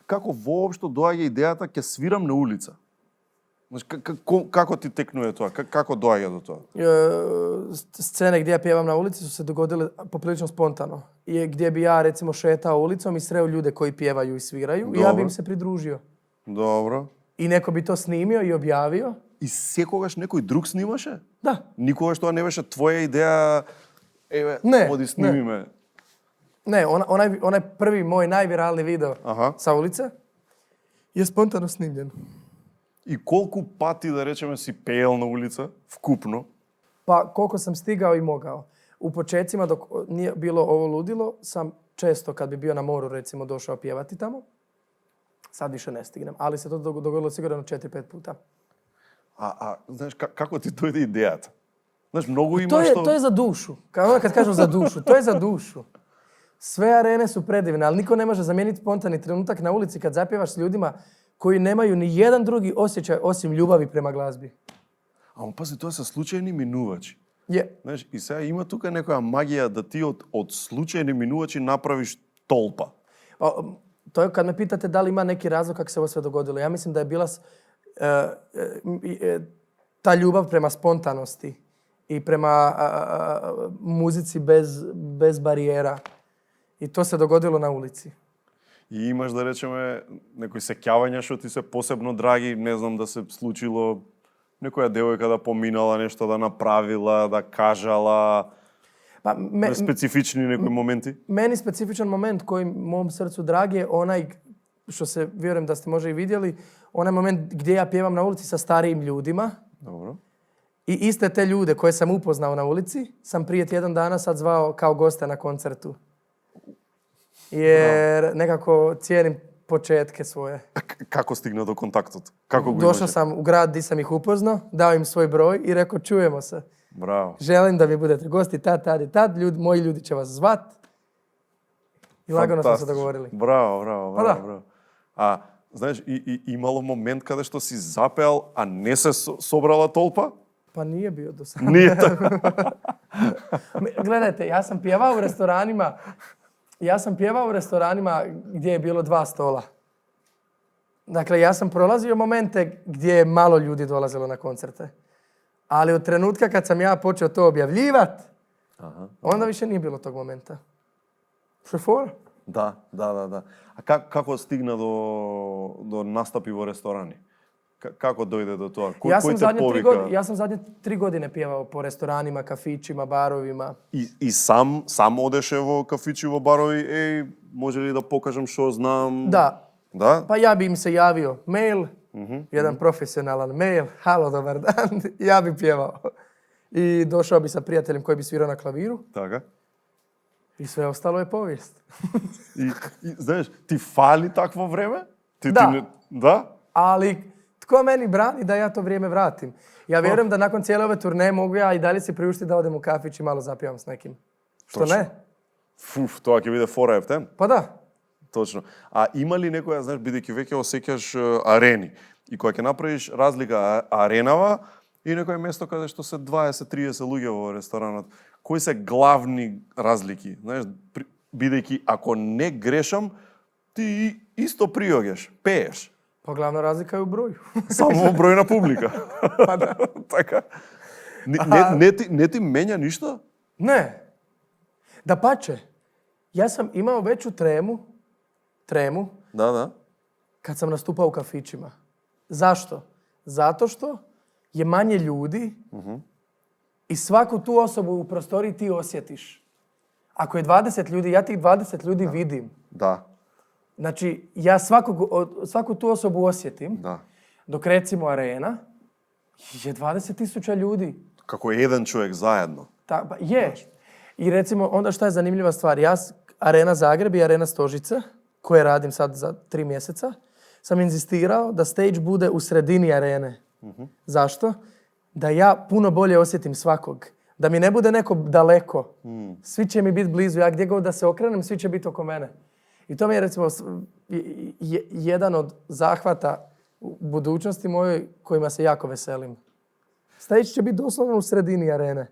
како воопшто доаѓа идејата ќе свирам на улица? Знаеш, како ти текнува тоа? Како доаѓа до тоа? Scene gdje ja pjevam na ulici su se dogodile poprilično spontano. I gdje bi ja recimo šetao ulicom i sreo ljude koji pjevaju i sviraju. Dobro. I ja bi im se pridružio. Добро. I neko bi to snimio i objavio. И секогаш некој друг снимаше? Da. Никогаш тоа не беше твоја идеја, еве, Не, оди сними ме. Ne, onaj prvi moj najviralniji video sa ulice je spontano snimljen. И колку пати, да речеме, си пеел на улица, вкупно? Pa koliko sam stigao i mogao. U počecima dok nije bilo ovo ludilo, sam često kad bi bio na moru recimo došao pjevati tamo. Sad više ne stignem, ali se to dogodilo sigurno 4-5 puta. Знаеш, како ти дојде идејата? Знаеш, многу има што... To je za dušu. Kad kažu za dušu, to je za dušu. Sve arene su predivne, ali niko ne može zamijeniti spontani trenutak na ulici kad zapjevaš s ljudima koji nemaju ni jedan drugi osjećaj osim ljubavi prema glazbi. Ама пази, тоа се случајни минувачи. Je. Знаеш, и сега има тука некоја магија да ти од случајни минувачи направиш толпа. To je kad me pitate da li ima neki razlog kako se ovo sve dogodilo. Ja mislim da je bila ta ljubav prema spontanosti i prema muzici bez barijera. I to se dogodilo na ulici. И имаш, да речеме, некои сеќавања што ти се посебно драги, не знам, да се случило некоја девојка да поминала нешто, да направила, да кажала, специфични некои моменти? Meni specifičan moment koji mom srcu drag je onaj, što se vjerujem da ste možda i vidjeli, onaj moment gdje ja pjevam na ulici sa starijim ljudima. Dobro. I iste te ljude koje sam upoznao na ulici sam prije tjedan dana sad zvao kao goste na koncertu. Jer nekako cijenim početke svoje. Kako stigna do kontaktот? Kako go Došao sam u grad gdje sam ih upoznao, dao im svoj broj i rekao čujemo se. Bravo. Želim da mi budete gosti tad i tad, moji ljudi će vas zvat. I lagano smo se dogovorili. Браво. А, знаеш, и имало момент каде што си запеал, а не се собрала толпа? Pa nije bio do sada. Nije tako. Gledajte, ja sam pjevao u restoranima gdje je bilo 2 stola. Dakle, ja sam prolazio momente gdje je malo ljudi dolazilo na koncerte. Ali od trenutka kad sam ja počeo to objavljivati, onda više nije bilo tog momenta. Što je fora? Da. A kako stigna do nastapi u restorani? Kako dojde do toga? Koji te povika? Ja sam zadnje 3 godine pjevao po restoranima, kafićima, barovima. I sam odеше во kafići, во barovi, može li da pokažem što znam? Da. Da? Pa ja bi im se javio mail, jedan profesionalan mail, halo, dobar dan, ja bi pjevao. I došao bi sa prijateljem koji bi svirao na klaviru. Така. I sve ostalo je povijest. I znaš, ti fali takvo vreme? Da. Ali tko meni brani da ja to vrijeme vratim? Ja vjerujem da nakon cijele ove turneje mogu ja i dalje si priuštiti da odem u kafić i malo zapjevam s nekim. Što Точно. ne? Тоа ќе биде фора ефтен. Pa da. Точно. А има ли некоја, знаеш, бидејќи веќе осеќаш арени и кога ќе направиш разлика аренава и некое место каде што се 20-30 луѓе во ресторанот, кои се главни разлики? Знаеш, бидејќи ако не грешам, ти исто приоѓаш, пееш. Pa glavna razlika je u broju. Само во број на публика. Pa da. Така. Не ти менја ништо? Ne. Dapače, ja sam imao veću tremu Da. kad sam nastupao u kafićima. Zašto? Zato što je manje ljudi i svaku tu osobu u prostoriji ti osjetiš. Ako je 20 ljudi, ja tih 20 ljudi vidim. Da. Znači, ja svaku tu osobu osjetim. Da. Dok recimo arena je 20.000 ljudi. Како еден човек заедно. Je. I recimo, onda šta je zanimljiva stvar? Ja, Arena Zagreb i Arena Stožice, koje radim sad za 3 mjeseca, sam inzistirao da stage bude u sredini arene. Zašto? Da ja puno bolje osjetim svakog. Da mi ne bude neko daleko. Svi će mi biti blizu. Ja gdje god da se okrenem, svi će biti oko mene. I to mi je recimo jedan od zahvata u budućnosti mojoj kojima se jako veselim. Stage će biti doslovno u sredini arene.